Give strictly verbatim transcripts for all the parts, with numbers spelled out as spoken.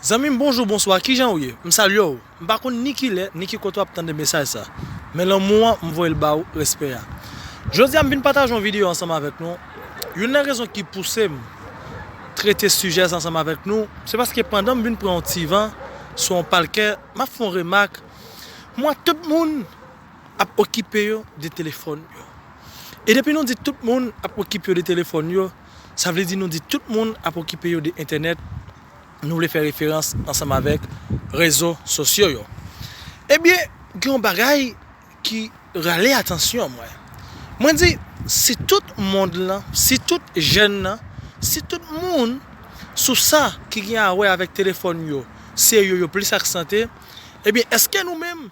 Zanmi m, bonjou, bonswa, kijan w ye? M salye w. M pa konn ni kilè, ni ki kote w ap tande mesaj sa. Men lanmou an, m voye l ba w, respè a. Jodi a, m vin pataje yon videyo ansanm avèk nou. Youn nan rezon ki pouse m trete sijè sa ansanm avèk nou, se paske pandan m vin pran yon ti van sou yon palkè, m ap fè yon remak. M wè tout moun ap okipe yo de telefòn yo. E depi nou di tout moun ap okipe yo de telefòn yo, sa vle di nou di tout moun ap okipe yo de entènèt. Nou vle fè referans ansanm avèk rezo sosyo yo. Ebyen, gen yon bagay ki rale atansyon mwen. Mwen di, si tout mond lan, si tout jèn nan, si tout moun sou sa ki gen a wè avèk telefòn yo, se yo yo plis aksante, ebyen, èske nou menm,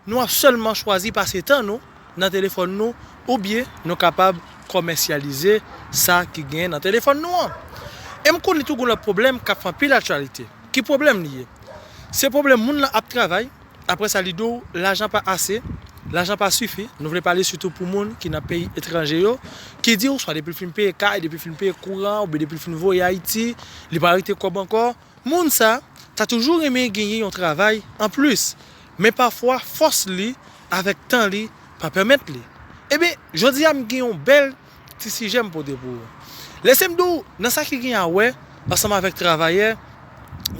nou ap sèlman chwazi pase tan nou nan telefòn nou, oubyen nou kapab kòmèsyalize sa ki genyen nan telefòn nou an? E m konnen tou gen lòt pwoblèm k ap fè anpil aktyalite. Ki pwoblèm li ye? Se pwoblèm moun lan ap travay, apre sa li di w lajan pa ase, lajan pa sifi. Nou vle pale sitou pou moun ki nan peyi etranje yo, ki di w swa depi l fin peye kay, depi l fin peye kouran, oubyen depi l fin voye Ayiti, li pa rete kòb ankò. Moun sa ta toujou renmen genyen yon travay anplis, men pafwa fòs li avèk tan li pa pèmèt li. Ebyen, jodi a m gen yon bèl ti sijè m pote pou ou. Lese m di w, nan sa ki gen a wè ansanm avèk travayè,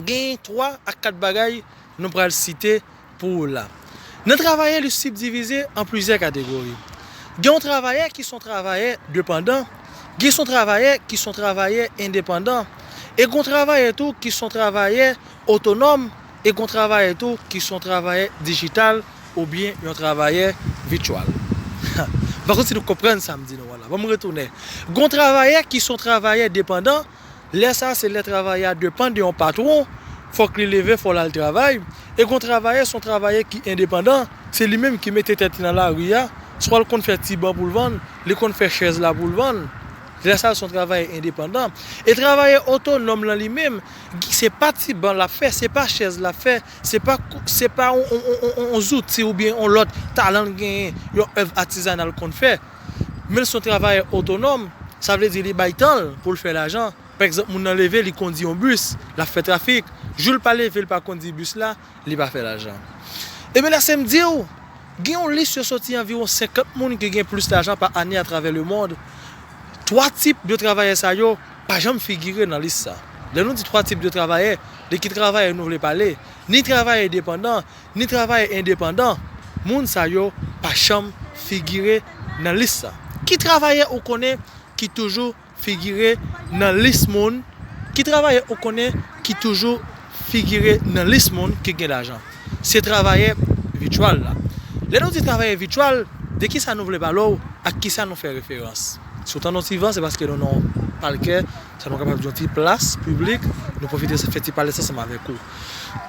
gen twa ak kat bagay nou pral site pou ou la. Nan travayè, li sibdivize an plizyè kategori. Gen yon travayè ki se yon travayè depandan, gen se yon travayè ki se yon travayè endepandan, e gen yon travayè tou ki se yon travayè otonòm, e gen yon travayè tou ki se yon travayè dijital oubyen yon travayè vityèl. M pa konn si nou konprann sa m di nou an la. Ban m retounen. Gen yon travayè ki se yon travayè depandan, lè sa a, se lè travayè a depann de yon patwon, fòk li leve, fò l al travay. E gen yon travayè, se yon travayè ki endepandan, se li menm ki mete tèt li nan lari a, swa l konn fè ti ban pou l vann, li konn fè chèz la pou l vann. Lè sa a, se yon travayè endepandan. E travayè otonòm lan li menm, se pa ti ban l ap fè, se pa chèz l ap fè, se pa, se pa yon, yon, yon, yon, yon zouti oubyen yon lòt talan l genyen, yon èv atizanal l konn fè. Men l se yon travayè otonòm, sa vle di li bay tan l pou l fè lajan. Pa egzanp, moun nan leve, li kondi yon bis, l ap fè trafik. Jou l pa leve, l pa kondi bis la, li pa fè lajan. Ebyen, lese m di w, gen yon lis yo soti anviwon senkant moun ki gen plis lajan pa ane atravè lemonn. Twa tip de travayè sa yo pa janm figire nan lis sa. Lè nou di twa tip de travayè, de ki travayè nou vle pale? Ni travayè depandan, ni travayè endepandan. Moun sa yo pa janm figire nan lis sa. Ki travayè ou konnen ki toujou figire nan lis moun? Ki travayè ou konnen ki toujou figire nan lis moun ki gen lajan? Se travayè vityèl la. Lè nou di travayè vityèl, de kisa nou vle pale w, ak kisa nou fè referans? Si w tande yon ti van, se paske nou nan yon palkè, sa nou kapab di yon ti plas piblik, nou pwofite fè ti pale sa ansanm avèk ou.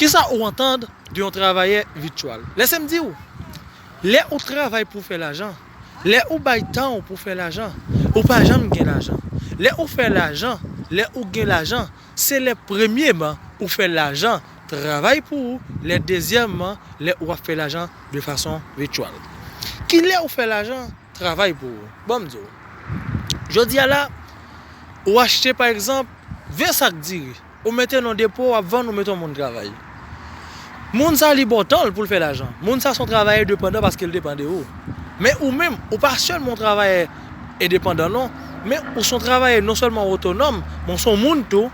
Kisa ou antann de yon travayè vityèl? Lese m di w, lè ou travay pou w fè lajan, lè ou bay tan w pou w fè lajan, ou pa janm gen lajan. Lè ou fè lajan, lè ou gen lajan, se lè premyeman ou fè lajan travay pou ou, lè dezyèmman, lè ou ap fè lajan de fason vityèl. Kilè ou fè lajan travay pou ou? Ban m di w. Jodi a la, ou achte, pa egzanp, ven sak diri. Ou mete nan depo, w ap vann, ou mete yon moun travay. Moun sa, li ba w tan l pou l fè lajan. Moun sa se yon travayè depandan paske l depann de ou. Men ou menm, ou pa sèlman yon travayè endepandan non, men ou se yon travayè non sèlman otonòm, men ou se yon moun tou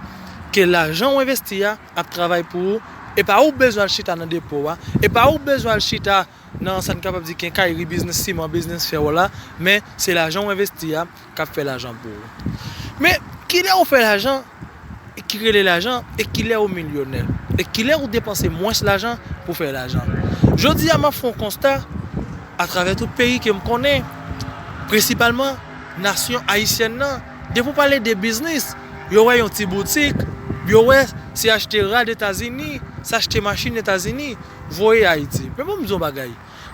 ke lajan w envesti a ap travay pou ou. E pa ou bezwen al chita nan depo a, e pa ou bezwen al chita nan sa n kapab di kenkayri, biznis siman, biznis fè w la, men se lajan w envesti a k ap fè lajan pou ou. Men kilè ou fè lajan ki rele lajan, e kilè ou milyonè, e kilè ou depanse mwens lajan pou fè lajan? Jodi a, m ap fè yon konsta atravè tout peyi ke m konnen, prensipalman nasyon ayisyèn nan. Depi w pale de biznis, yo wè yon ti boutik, yo wè se achte rad Etazini, se achte machin Etazini, voye Ayiti. Men ban m di w yon bagay.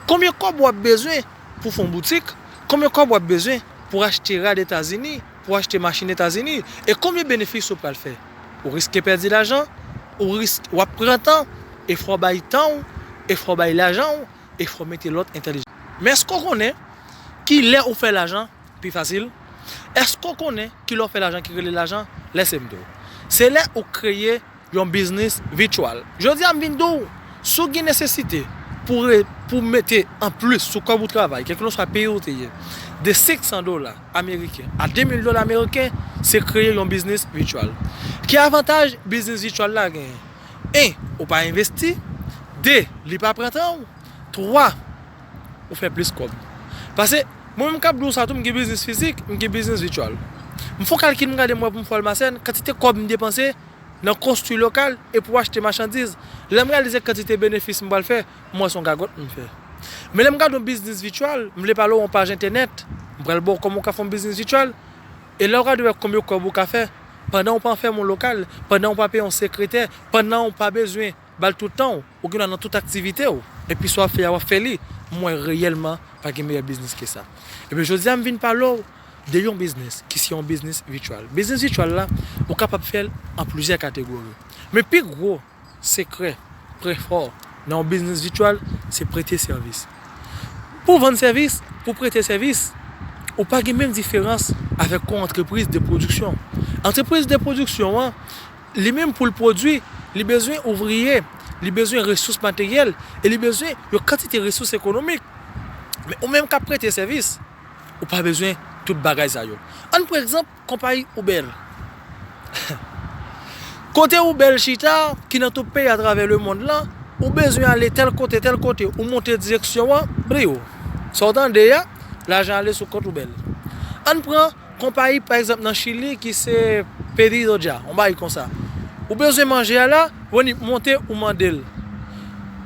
Konbyen kòb w ap bezwen pou fè yon boutik? Konbyen kòb w ap bezwen pou achte rad Etazini, pou achte machin Etazini? E konbyen benefis ou pral fè? Ou riske pèdi lajan, ou riske, w ap pran tan, e fò w bay tan w, e fò w bay lajan w, e fò w mete lòt entèlijans. Men èske w konnen kilè ou fè lajan pi fasil? Èske w konnen kilè w fè lajan ki rele lajan? Lese m di w. Se lè ou kreye yon biznis vityal. Jodi a m vin di w, si w gen nesesite pou re, pou mete anplis sou kòb ou travay, kèlkeswa peyi ou te ye, de senk san dola ameriken a de mil dola ameriken, se kreye yon biznis vityal. Ki avantaj biznis vityal la genyen? En, ou pa envesti. De, li pa pran tan w. Twa, ou fè plis kòb. Paske mwen menm k ap di w sa tou, m gen biznis fizik, m gen biznis vityal. M fè yon kalkil, m gade m wè pou m fè Almacène, kantite kòb m depanse nan konstwi lokal e pou achte machandiz. Lè m reyalize kantite benefis m pral fè, m wè se yon gagòt m fè. Men lè m gade yon biznis vityal, m vle pale w yon paj entènèt, m pral ba w kòman w ka fè yon biznis vityal. E lè w gade w wè konbyen kòb ou ka fè, pandan w pa anfèm yon lokal, pandan w pa peye yon sekretè, pandan w pa bezwen ba l tout tan w, ou gen dwa nan tout aktivite w. Epi sa w ap fè a, w ap fè li. M wè reyèlman pa gen meyè biznis ke sa. Ebyen, jodi a, m vin pale w de yon biznis ki se yon biznis vityal. Biznis vityal la, ou kapab fè l an plizyè kategori. Men pi gwo sekrè, trè fò, nan yon biznis vityal, se prete sèvis. Pou vann sèvis, pou prete sèvis, ou pa gen menm diferans avèk yon antrepriz de pwodiksyon. Antrepriz de pwodiksyon an, li menm pou l pwodui, li bezwen ouvriye, li bezwen resous materyèl, e li bezwen yon kantite resous ekonomik. Men ou menm k ap prete sèvis, ou pa bezwen tout bagay sa yo. Ann pran egzanp konpayi Uber. Kote Uber chita, ki nan tout peyi atravè lemonn lan, ou bezwen ale tèl kote, tèl kote, ou monte direksyon an, bliye w. Sa w tande a, lajan ale sou kont Uber. Ann pran konpayi, pa egzanp, nan Chili, ki se Pedido Ya, yon bagay konsa. Ou bezwen manje a la, w annik monte, ou mande l.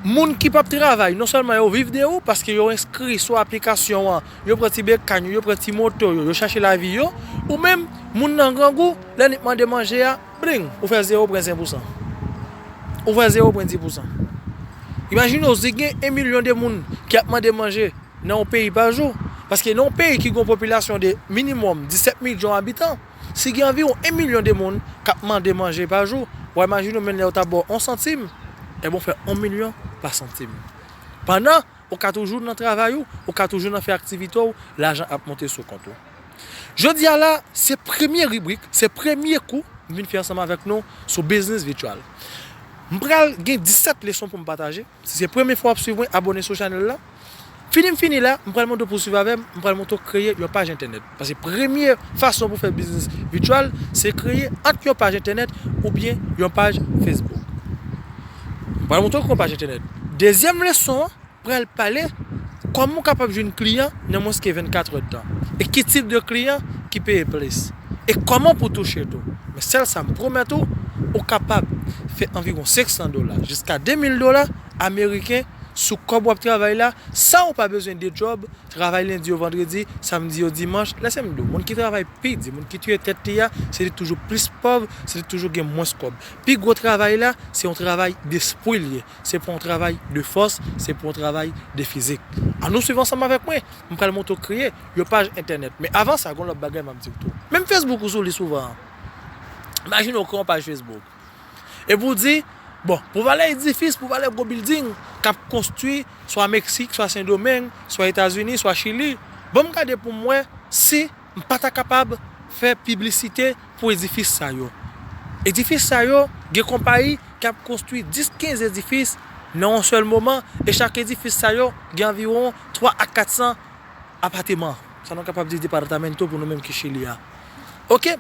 Moun ki p ap travay, non sèlman yo viv de ou, paske yo enskri sou aplikasyon an, yo pran ti bekàn yo, yo pran ti moto yo, yo chache lavi yo, ou menm, moun nan grangou, lè annik mande manje a, bling, ou fè zewo pwen senk pousan. Ou fè zewo pwen dis pousan. Imajine w, si gen yon milyon de moun ki ap mande manje, nan yon peyi pa jou. Paske nan yon peyi ki gen yon popilasyon de minimòm disèt milyon abitan, si gen anviwon yon milyon de moun k ap mande manje pa jou, w a imajine w menm lè yo ta ba w yon santim, ebyen w fè yon milyon pa santim. Pandan ou ka toujou nan travay ou, ou ka toujou nan fè aktivite w, lajan ap monte sou kont ou. Jodi a la, se premye ribrik, se premye kou m vin fè ansanm avèk nou sou biznis vityal. M pral gen disèt leson pou m pataje. Si se premye fwa w ap swiv mwen, abòne sou chanèl la. Fini m fini la, m pral montre w pou w swiv avè m, m pral montre w kreye yon paj entènèt. Paske premye fason pou fè biznis vityal, se kreye ant yon paj entènèt oubyen yon paj Facebook. M pral montre w kreye yon paj entènèt. Dezyèm leson an pral pale kòman w kapab jwenn kliyan nan mwens ke vennkatrè tan. E ki tip de kliyan ki peye plis. E kòman pou touche tou. Men sèl sa m pwomèt ou, ou kapab fè anviwon senk san dola jiska de mil dola ameriken sou kòb w ap travay la, san ou pa bezwen de djòb, travay lendi o vandredi, samdi o dimanch. Lèse m di w, moun ki travay pi di, moun ki tiye tèt li a, se li toujou plis pòv, se li toujou gen mwens kòb. Pi gwo travay la, se yon travay despri l ye. Se pa yon travay de fòs, se pa yon travay de fizik. Ann nou swiv ansanm avèk mwen, m pral montre w kreye yon paj entènèt. Men avan sa, gen yon lòt bagay m ap di w tou. Menm Facebook ou sou li souvan an. Imajine w kreye yon paj Facebook. Epi w di, bon, pou valè edifis, pou valè gwo bilding k ap konstwi, swa Meksik, swa Sendomeng, swa Etazini, swa Chili, ban m gade pou m wè si m pa ta kapab fè piblisite pou edifis sa yo. Edifis sa yo, gen konpayi k ap konstwi dis, kenz edifis nan yon sèl moman, e chak edifis sa yo gen anviwon twa a kat san apateman. Sa nou kapab di departamento pou nou menm ki Chili a. Oke?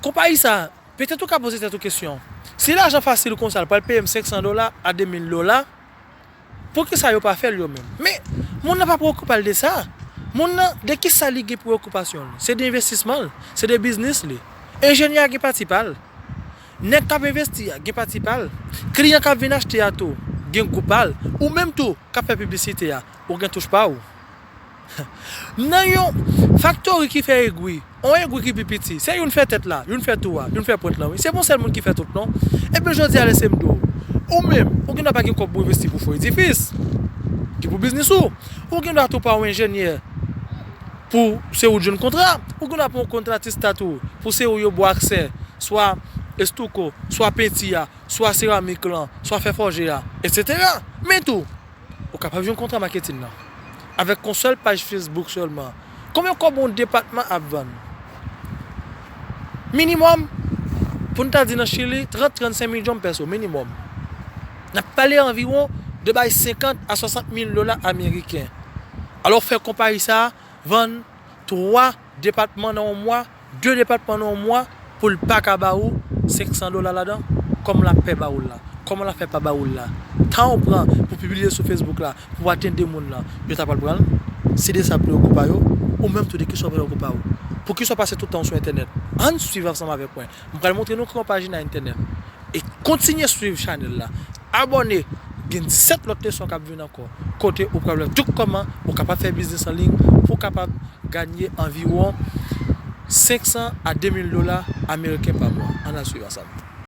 Konpayi sa, petèt ou ka poze tèt ou kesyon. Si lajan fasil konsa, l pral peye m senk san dola a de mil dola, poukisa yo pa fè l yo menm? Men, moun nan pa preyokipe l de sa. Moun nan, de ki sa li gen preyokipasyon l? Se de envestisman l, se de biznis li. Enjenyè a gen pati pa l. Nèg k ap envesti a gen pati pa l. Kliyan k ap vin achte a tou gen gwoup pa l. Ou menm tou k ap fè piblisite a, ou gen touch pa w. Nan yon faktori ki fè egwi, yon egwi ki pi piti, se youn fè tèt la, youn fè tou a, youn fè pwent lan, wi. Se pa yon sèl moun ki fè tout, non. Epi jodi a, lèse m di w, ou menm, ou gen dwa pa gen kòb pou envesti pou fè edifis, ki pou biznis ou. Ou gen dwa tou pa yon enjenyè pou se ou k jwenn kontra. Ou gen dwa pa yon kontratis ta tou, pou se ou yo ba w aksè, swa estouko, swa penti a, swa seramik lan, swa fè fòje a, etsetera. Men tou, ou kapab jwenn kontra maketin nan. Avèk yon sèl paj Facebook sèlman. Konbyen kòb yon depatman ap vann? Minimòm, Pou n ta di nan Chili, trant, trannsenk milyon peso minimòm. N ap pale anviwon de bay senkant a swasant mil dola ameriken. Alò, fè konpayi sa a vann twa depatman nan yon mwa, de depatman nan yon mwa, pou l pa ka ba ou senk san dola ladan, kòman l ap fè ba ou l la? Kòman l ap fè pa ba ou l la? Tan w pran pou pibliye sou Facebook la, pou w atenn de moun lan, yo ta pral pran l? Se de sa preokipa yo, ou menm tou de kisa w preokipa w? Poukisa w pase tout tan w sou entènèt? Ann swiv ansanm avèk mwen. M pral montre nou kòman pajina entènèt. E kontinye swiv chanèl la. Abòne, gen sèt lòt leson k ap vin ankò. Kote ou pral wè tout kòman ou kapab fè biznis an liy pou w kapab ganye anviwon senk san a de mil dola ameriken pa mwa. Ann al swiv ansanm.